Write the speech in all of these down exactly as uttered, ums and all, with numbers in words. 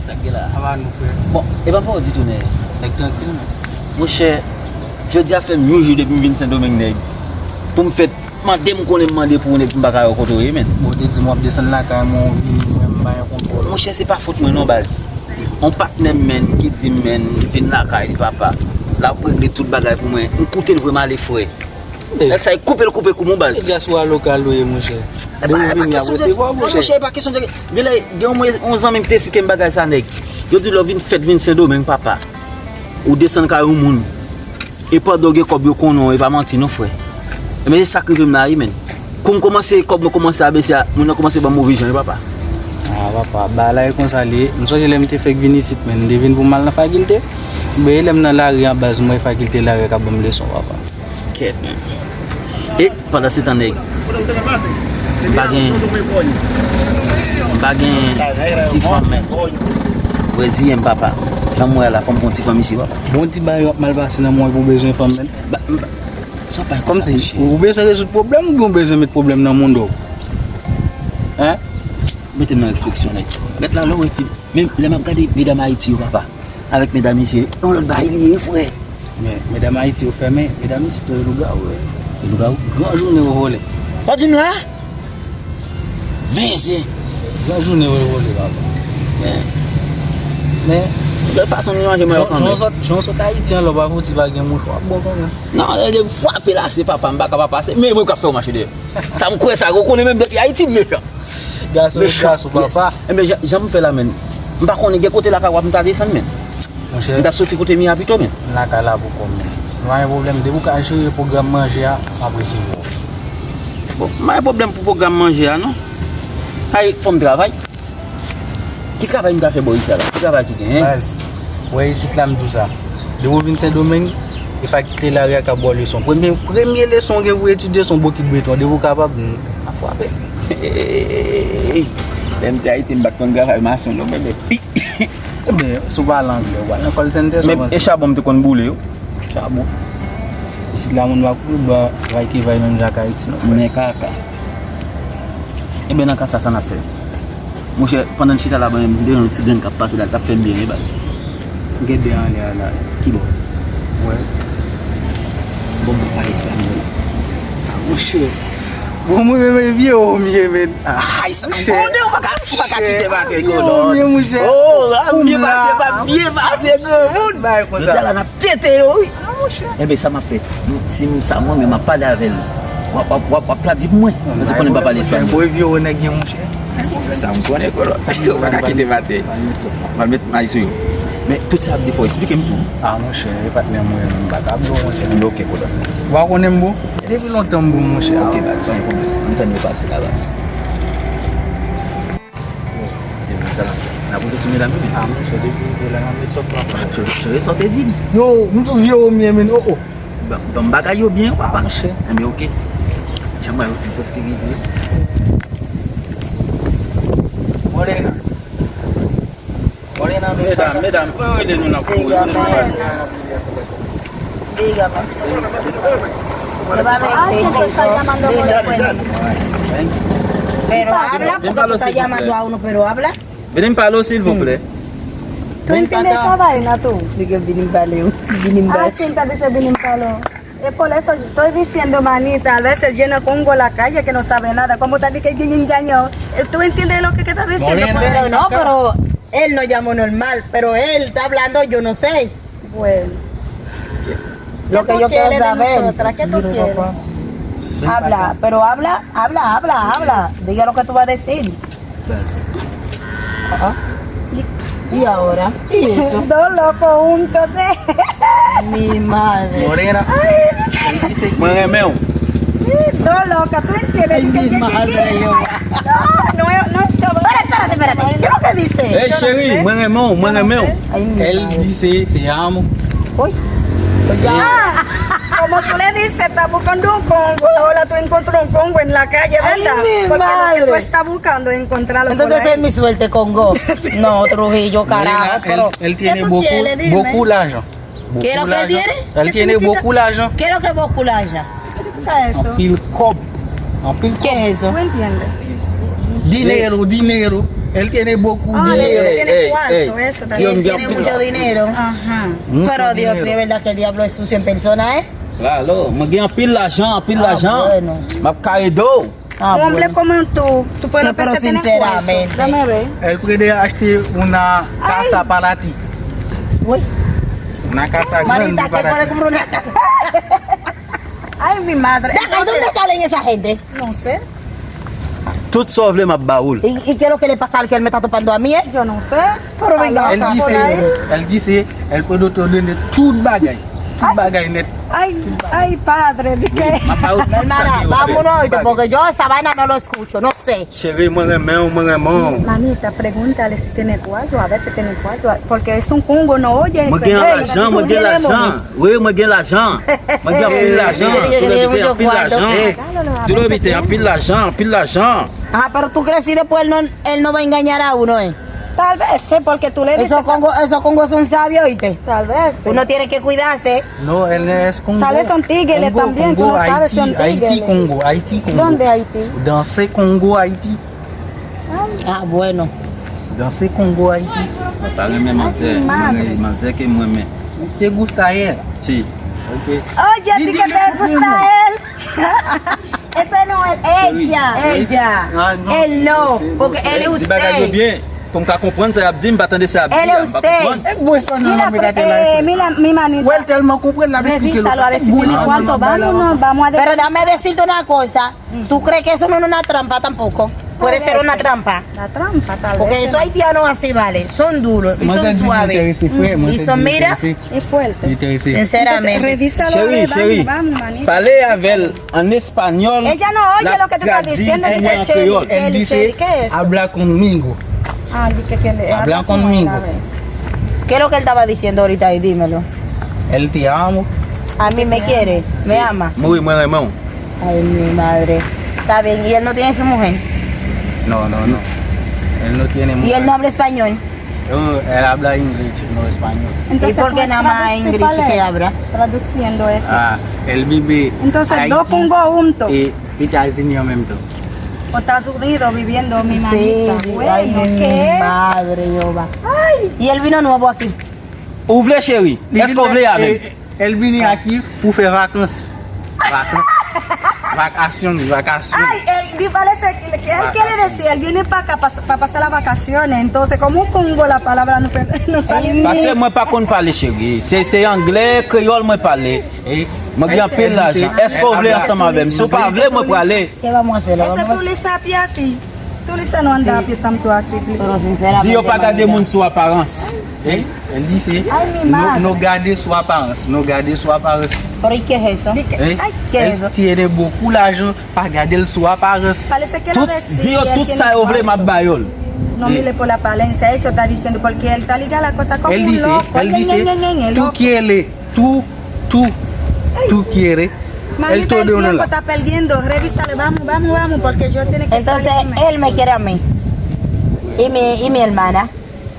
Sa k gen la? Ava nou, frè. Bon, e pa pa w ditou, nèg. Nèg trankil, men. Monchè, jodi a fè m yon jou depi m vin Sendomeng, nèg. Pou m fèt mande m konnen m mande pou yon nèg m pa ka wè kote w ye, menn. Bon, w te di m w ap desann lakay mwen, w vini, mwen, m pa gen kontwòl. Monchè, se pa fòt mwen non, baz. On patnè m, menn, ki di m, menn, li vin lakay li, papa. L ap regle tout bagay pou mwen. M koute l vre m ale, frè. Nèg sa, e koupe l koupe kou m, baz. E dyaspora lokal ou ye, monchè. Depi w vini, y ap resevwa w, monchè. Monchè, e pa kesyon de, gen lè, gen yon, yon zanmi m ki te esplike m bagay sa, nèg. Yo di lè w vin fèt, vin Sendomeng, papa. Ou desann kay yon moun. E pandan w gen kòb, yo konnen w, e pa manti non, frè. Ebyen, se sa k rive m la wi, menn. Kou m kòmanse, kòb mwen kòmanse abese a, moun nan kòmanse ban m move jan wi, papa. Ah, papa, bagay la e konsa li ye. M sonje lè m te fèk vin isit, menn, m te vin pou m al nan fakilte. Ebyen, e lè m nan lari an, baz, m wè fakilte lari a k ap ban m leson, papa. Kèt, menn. E pandan se tan, nèg, m pa gen, m pa gen ti fanm, menn. Reziye m, papa. Jan m wè a la, fò m pran ti fanm isi, papa. Bon, ti bagay w ap mal pase nan mwen pou w bezwen fanm, menn. Ba, m pa, sa pa konsa, monchè. Kòmsi, ou bezwen rezoud pwoblèm oubyen w bezwen met pwoblèm nan moun do? Hein? Mete m nan refleksyon, nèg. Mèt la, lè w wè ti, menm lè m ap gade medam Ayiti yo, papa, avèk medam isi, yon lòt bagay li ye, frè. Men, medam Ayiti yo fèmen, medam isi yo lougawou, wi. Lougawou? Gran jounen yo vole. Sa w di m la? Men se. Gran jounen yo vole, papa. Men, men, de fason nou manje mwen yo kanmenm. Jan w sot, jan w sot Ayiti an, lè w pa fouti pa gen mouchwa, bon kanmenm. Non, lè m frape la, se papa, m pa ka pa pase. Men mwen k ap fè w mache dèyè. Sa m kwè sa, ou konnen menm depi Ayiti m deja. Gason, gason, papa. Enben, jan, jan m fè la, menn. M pa konnen gen kote lakay w ap m ta desann, menn. Monchè. M t ap soti kote Miami pito, menn. M lakay la pou kò m, menn. M pa gen pwoblèm. Depi w ka jere pwogram manje a, m ap resevwa w. Bon, m pa gen pwoblèm pou pwogram manje a, non. Ay, fò m travay. Ki travay m ka fè bò isi a la? Ki travay ki genyen? Baz, w wè isit la m di w sa. Depi w vin Sendomeng, e fakilte lari a k ap ba w leson. Premye, premye leson w gen pou w etidye se yon bokit beton. Depi w kapab, n ap frape. Lè m te Ayiti, m pa t konn travay mason non, men. Ebyen, si w pale anglè, w al nan call center, men e chabon m te konn boule yo. Chabon. Isit la moun pa kouri bò vay ki vay menm jan ak Ayiti non, frè. Men kaka. Ebyen nan ka sa, sa n ap fè? Monchè, pandan n chita la, ban m de yon ti grenn k ap pase la, k ap fè m byen wi baz. M gen de anlè a la. Ki bò? Wè. Bon, m pa pale espanyòl. Ah, monchè. Bon, mwen menm e vye om ye, men. Ah, ay, sa, monchè. Konnen ou pa ka, ou pa ka kite batay, konnen. Vye om ye, monchè. Oh, ah, byen pase, pa byen pase, granmoun. Bagay konsa. Jodi a la, n ap tete yo, wi. Ah, monchè. Enben, sa m ap fè? Si m sa mwen menm, m ap pale avè l. W ap, w ap, w ap, w ap tradui pou mwen. Paske konnen m pa pale espanyòl. Bon, vye o nèg gen, monchè. Sa m konnen, kolo. Ou pa ka kite batay. M al met may sou yo. Men, tout sa ap di, fò w esplike m tou. Ah, monchè, e patnè mwen, m pa ka blo, monchè. Enben, oke, kolo. Ou pa konnen m bon? Depi lontan m bon, monchè. Oke, baz, pa gen pwoblèm. M tann yo pase la, baz. Di m sa n ap fè. N ap rete sou medam yo, men. Ah, monchè, depi rive la, n ap met tòp la. Cheri, cheri, sa w te di m? Yo, m tou vye o mye, men, oh, oh. Ban, ban m bagay yo byen, papa. Ah, monchè. Enben, oke. Jan mwen, yo fin prèske rive. Morena. Morena, medam, medam, mwen rele nou nan kouri. Dígame. Dígame, Fellito. Dime, cuéntame. Pero habla, porque tú estás llamando a uno, pero habla. Vini m pale w, silvouplè. Tú entiendes esa vaina, tú? Di que vini m pale w, vini m pale. Ah, ¿quién te dice vini m pale w? Es por eso yo estoy diciendo, manita, a veces llena congo la calle que no sabe nada. Como te dije que vini m pale w. ¿Tú entiendes lo que, que está diciendo? Pero no, pero él no llamó normal, pero él está hablando, yo no sé. Bueno. Lo que yo quiero saber. ¿Qué tú quieres de nosotras? ¿Qué tú quieres? Habla, pero habla, habla, habla, habla. Diga lo que tú vas a decir. Baz. Ah. Y ahora, ¿y eso? Dos locos juntos, eh. Mi madre. Morena. Ay. Mwen renmen w. Dos locas, ¿tú entiendes? Ay, mi madre, yo. No, no, no estaba. Espérate, espérate, espérate. ¿Qué es lo que dice? Ey, cheri, mwen renmen w, mwen renmen w. Ay, mi madre. Él dice, "Te amo." Uy. Ah, como tú le dices, está buscando un congo. Ahora tú encuentras un congo en la calle, ¿verdad? Ay, mi madre. Porque lo que tú estás buscando, encontrarlo por ahí. Entonces es mi suerte, congo. No, Trujillo, carajo, pero él tiene beaucoup, beaucoup l'argent. ¿Qué es lo que él tiene? Él tiene beaucoup l'argent. ¿Qué es lo que es beaucoup l'argent? ¿Qué significa eso? Anpil kòb. Anpil kòb. ¿Qué es eso? ¿Tú entiendes? Dinero, dinero. Él tiene beaucoup de... Él tiene mucho dinero. Ajá. Pero Dios mío, ¿verdad que el diablo es sucio en persona, eh? Claro, mwen gen anpil lajan, anpil lajan. M ap ka ede w. Un hombre como tú, tú puedes ofrecer tener cuarto. Dame ver. Él puede acheter una casa para ti. Uy. Una casa grande para ti. Ay, mi madre. ¿De dónde salen esa gente? No sé. Tout sa w vle m ap ba ou l. ¿Y, y qué es lo que le pasa al que él me está topando a mí, eh? Yo no sé. Pero venga acá. Él dice, él dice, él puede tener tout bagay. Tout bagay net. Ay, ay, padre, di que... M ap ba ou tout sa ki yo vle. Vámonos, oye, porque yo esa vaina no lo escucho, no sé. Cheri, mwen renmen w, mwen renmen w. Manita, pregúntale si tiene cuarto, a ver si tiene cuarto, porque es un congo, no oye. Mwen gen lajan, mwen gen lajan. Wi, mwen gen lajan. Mwen gen anpil lajan. Tú lo viste, anpil lajan. Tú lo viste, anpil lajan, anpil lajan. Ah, pero tú crees si después él no, él no va a engañar a uno, eh? Tal vez, sí, porque tú le dices... Esos congos, esos congos son sabios, ¿viste? Tal vez, sí. Uno tiene que cuidarse. No, él no es congo. Tal vez son tigres también, tú no sabes si son tigres. Haití, congo, Haití, congo. ¿Dónde Haití? Danse congo Haití. Ah, bueno. Danse congo Haití. Mwen pa renmen manzè, mwen renmen manzè ke mwen renmen. Te gusta él. Sí. Ok. Oye, a ti que te gusta él. Ese no es ella, ella. Él no, porque él es usted. Pou m ka konprann sa y ap di, m pa tande sa y ap di. Él es usted. Es bueno, no me trate la... Mira, mi manita. Él tellement comprende la... Revísalo a ver si tiene cuarto. Vámonos, vamos a... Pero déjame decirte una cosa. ¿Tú crees que eso no es una trampa tampoco? Puede ser una trampa. La trampa, tal vez. Porque esos haitianos así, vale, son duros y son suaves. Y son, mira, es fuerte. Sinceramente. Revísalo a ver, vamos, vamos, manita. Pale avè l an espanyòl. Ella no oye lo que tú estás diciendo. Él dice, habla conmigo. Ah, di que, que le habla conmigo. ¿Qué es lo que él estaba diciendo ahorita ahí? Dímelo. Él te amo. A mí me quiere, me ama. Mwen, mwen renmen w. Ay, mi madre. Está bien, ¿y él no tiene su mujer? No, no, no. Él no tiene mujer. ¿Y él no habla español? Él habla inglés, no español. ¿Y por qué nada más inglés que habla? Traduciendo eso. Ah, él vive... Entonces, dos congos juntos. États-Unis en même temps. Estados Unidos viviendo mi manita. Sí, ay, mi madre, Jehová. ¿Y él vino nuevo aquí? Ou vle, cheri? Èske w vle avè m? Él vini aquí pou fè vakans. Vakans. Vakasyon, vakasyon. Ay, él, me parece que él quiere decir, él viene para acá para pasar las vacaciones. Entonces, como un congo la palabra no, no sale. Paske mwen pa konn pale, cheri. Se, se anglè, kreyòl mwen pale. Mwen gen anpil lajan. Èske w vle ansanm avè m? Si w pa vle, mwen prale. ¿Qué vamos a hacer? Ese tú le sapias así. Tú le dices no anda a pie tanto así. Pero sinceramente, Di yo pa gade moun sou aparans. Él dice, no, no gade su apariencia, no gade su apariencia. ¿Pero y qué es eso? Di que, Eh, ay, ¿Qué es él eso? Tiene beaucoup l'argent, pa gade l sou aparans. Parece que lo Tout, di yo tout sa yo vle, m ap ba yo l. No mire por la apariencia, eso está diciendo, porque él está ligado a la cosa como Él un dice, loco. él dice, tú quieres, tú, tú, tú quieres. Él Manita, todo el de una tiempo la. Está perdiendo. Revísale, vamos, vamos, vamos, porque yo tiene que Entonces, salir con él. Él me quiere a mí. ¿Y mi, y mi hermana?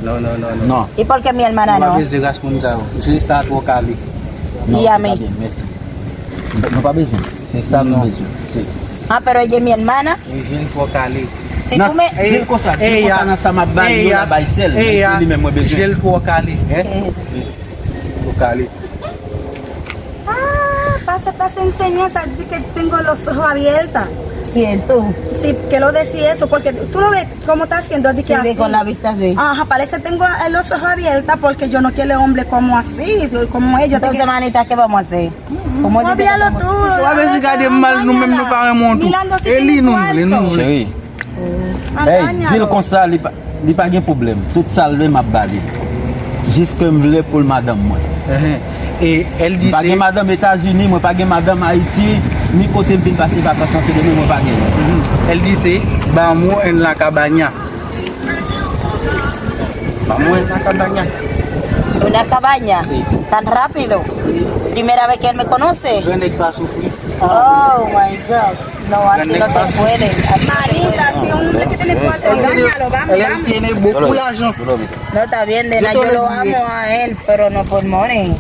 No, no, no, no. Non. ¿Y por qué mi hermana Nou pa no? Bezwen responsab. Je sa tro kale. Y a mí. Mèsi. Nou pa bezwen. Se sa nou bezwen. Se Ah, pero ella es mi hermana. E je l tro kale. Si tú me... Di l konsa, di l konsa nan sa m ap bay, yo la bay sèl. Men se li menm mwen bezwen. Je l tro kale. Hein? Tro kale. Ah, pasa estas enseñanzas de que tengo los ojos abiertos. ¿Quién tú? Sí, que lo decía eso, porque tú lo ves cómo está haciendo, de que Sí, así. Con la vista así. Ajá, parece que tengo los ojos abiertos porque yo no quiero hombre como así, como ellos. Entonces, manita, ¿qué vamos a hacer? ¿Cómo dice que Obvialo tú. Ou pa bezwen gade mal, nou menm nou pa renmen w tou. E li nou, li nou. Cheri. Hey, di l konsa, li pa, li pa gen pwoblèm. Tout sa l vle, m ap ba li. Jis ke m vle pou l madanm mwen. Ehe. E el M di pa se gen madanm Etazini, mwen pa gen madanm Ayiti, ni kote m vin pase vakans nan se demen mwen pa gen. El di se, ba mwen en la cabana. Ba mwen en la cabana. Una cabaña. Sí. Tan rápido. Primera vez que él me conoce. Gran nèg pa soufri. Oh my God. No, así no se puede. Así no se puede. Manita, si un hombre que tiene cuarto, engáñalo, vamos, El vamos. Tiene beaucoup l'argent. No, está bien, nena, yo lo amo a él, pero no por money.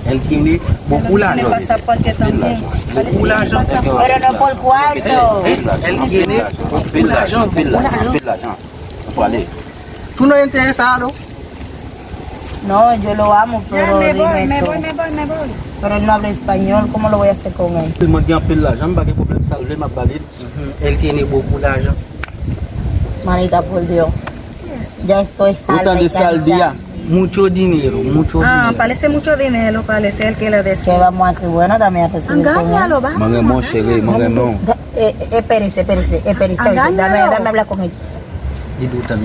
El tiene beaucoup Tiene l'argent. Pasaporte también. Beaucoup l'argent. Pero no por cuarto. El tiene beaucoup l'argent, beaucoup l'argent. Anpil lajan. Anpil lajan. Tú no interesado? No, yo lo amo, pero dime tú. Pero él no habla español, ¿cómo lo voy a hacer con él? Mwen gen anpil lajan, m pa gen pwoblèm, sa l vle m ap ba li. Él tiene beaucoup d'argent. Manita, por Dios. Ya estoy harta y cansada. Ou tande sa l di a? Mucho dinero, mucho dinero. Ah, parece mucho dinero, parece el que lo dice. ¿Qué vamos a hacer? Bueno, también te sirve con él. Engáñalo, vamos. Mwen renmen w, cheri, mwen renmen w. Eh, eh, espérese, espérese, espérese. Oye, dame, dame hablar con ella.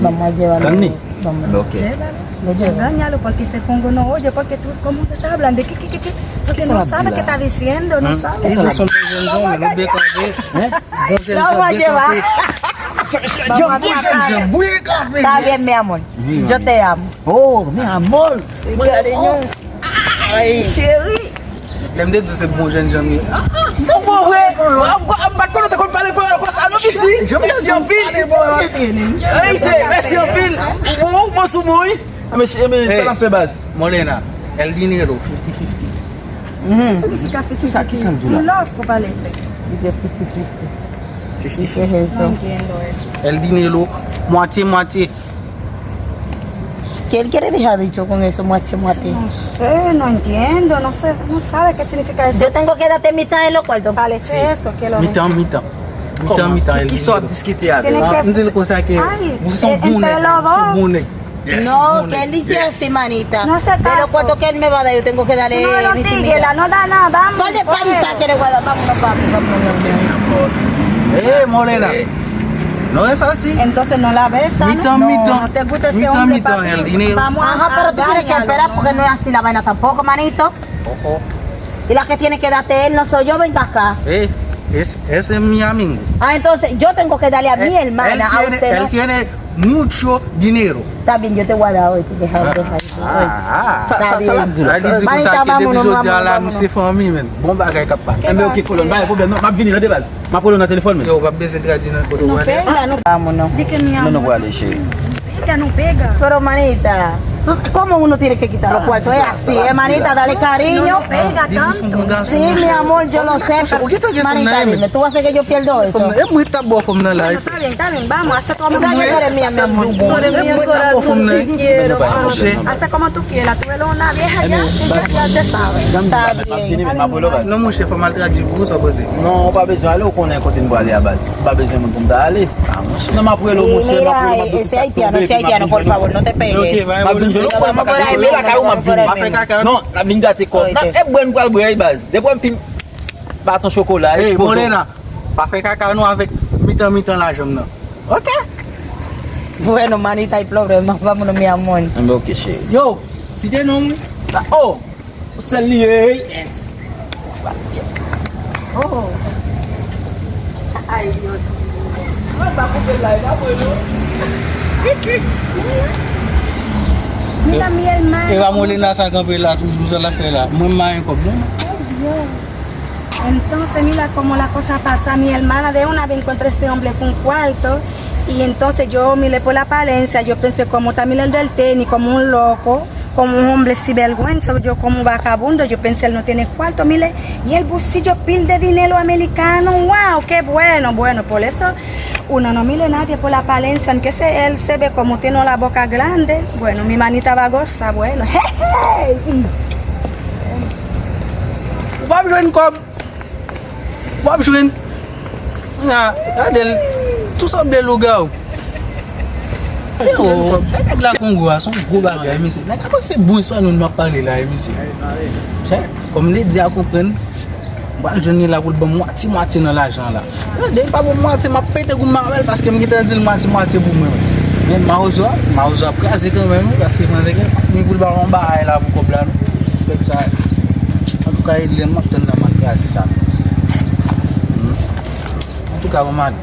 Vamos a llevarlo. Vamos. Lo lleva. Engáñalo, porque ese congo no oye, porque tú, ¿cómo te está hablando? ¿Qué, qué, qué, qué? Porque no sabe qué está diciendo, no sabe. Estos son dos hombres, no ve café. Vamos a llevar. Está bien, mi amor. Yo te amo. Oh, mi amor. Sí, cariño. Ay, cheri. Lè m te di w se bon jènjan m ye. Ah, ah, non, bon, vre. M pa t konnen w te konn pale pawòl konsa, non, piti. Mèsi anpil. Ay, mèsi anpil. Ou bon, ou bon sou mwen, wi. Ah, men, men, sa n ap fè, baz? Morena, el dinero, fifty fifty. Kisa, kisa l di la? Loco parece. Li di fifty fifty. Fifty fifty. No entiendo eso. El dinero, mwatye, mwatye. ¿Qué él quiere dejar dicho con eso, muache, muache? No sé, no entiendo, no sé, no sabe qué significa eso. Yo tengo que darte mitad de los cuartos. Parece eso que lo dice. Mitan, mitan. Mitan, mitan, el dinero. Kisa w ap diskite avè l? Tiene que... Ah, m di l konsa ke, ay, eh, entre los dos. Entre los dos. No, que él dice así, manita. No hace caso. De los cuartos que él me va a dar, yo tengo que darle mi mitad. No, no, no, no, vamos. ¿Cuál de parisa que le voy a dar? Vámonos, papi, vámonos, vámonos. Eh, Morena. No es así. Entonces no la besa, ¿no? Mitan, mitan. No te gusta ese hombre, papi. Mitan, mitan, el dinero. Vamos a... Ajá, pero tú tienes que esperar porque no es así la vaina tampoco, manito. Ojo. Y la que tiene que darte él no soy yo, venga acá. Eh, es, ese es mi amigo. Ah, entonces yo tengo que darle a mi hermana, a usted, ¿no? Él tiene mucho dinero. Está bien, yo te voy a dar hoy, deja, deja. Ah, ah. Sa, sa, sa l ap di la? Sa l ap di la? Manita, vámonos, vámonos, vámonos. Bon bagay k ap pase. Enben, ok, kolòn, pa gen pwoblèm, non, m ap vini, non, de baz. M ap rele w nan telefòn, men. Yo, w ap bezwen tradui nan kote w ale. No pega, no. Vámonos. Di ke mi amor. No, no puedo decir. Pega, no pega. Pero, manita, tú, ¿cómo uno tiene que quitar los cuartos? Es así, eh, manita, dale cariño. No, no pega tanto. Sí, mi amor, yo lo sé, pero, manita, dime, ¿tú vas a hacer que yo pierdo eso? E mwen t ap ba w fanm nan life. Está bien, está bien, vamos, hace tu amor. Tú sabes que tú eres mía, mi amor. Tú eres mío, corazón, te quiero. Hace como tú quieras, tú eres una vieja ya, ya, ya te sabes. Está bien. Non, monchè, fò m al tradui pou ou, sa w panse? Non, ou pa bezwen ale, ou konnen kote m prale a baz. M pa bezwen moun pou m ta ale. Ah, monchè. Non, m ap rele w, monchè, m ap rele w, m ap di w sa k tonbe, epi m ap vin jwenn ou. Ok, vamos por ahí, vamos por ahí. Mwen lakay ou, m ap vini. Pa fè kaka. Non, n ap vin gate kò. E bwè n pral bwè, baz. Depi w ap fin baton chokola, e pozo. Morena, pa fè kaka non avèk mitan mitan lajan m nan. Ok? Bueno, manita, hay problema. Vámonos, mi amor. Enben, ok, cheri. Yo, site non m wi. Oh! Sèl li ye, yes. Oh. Ay, Dios mío. Mwen pa koupe l la, e pa mwen non. Mira, mi hermana. E pa Molina sa kanpe la toujou, sa l ap fè la. Mwen m pa gen kòb non. Ay, Dios. Entonces, mira cómo la cosa pasa. Mi hermana de una vez encontré ese hombre con cuarto. Y entonces yo miré por la apariencia, yo pensé como está, miré el del tenis, como un loco, como un hombre sinvergüenza, yo como un vagabundo, yo pensé él no tiene cuarto, mire, y el bolsillo pil de dinero americano, wow, qué bueno, bueno, por eso uno no mire nadie por la apariencia, aunque se, él se ve como tiene la boca grande, bueno, mi manita va a gozar, bueno, jeje. W ap jwenn kòb. W ap jwenn. Nga, gade l. Tou sanble lougawou. Tè o, e nèg la Kongo a, se yon gwo bagay, mesye. Nèg la panse bon espanyòl m ap pale la, mesye. Chè, kòm Lady a konprann, m pral jwenn li la pou l ban m mwatye mwatye nan lajan la. Gade, li pa ban m mwatye, m ap pete gou m avè l, paske m gentan di l mwatye mwatye pou mwen. Men mawozo a, mawozo ap kraze kanmenm, wi, paske panse ke ni pou l ba yon bagay la pou kòb la, non. Sispèk sa. Antouka, Edlèn, m ap tann nan m ap kraze sa. Hmm. Antouka, bon maten.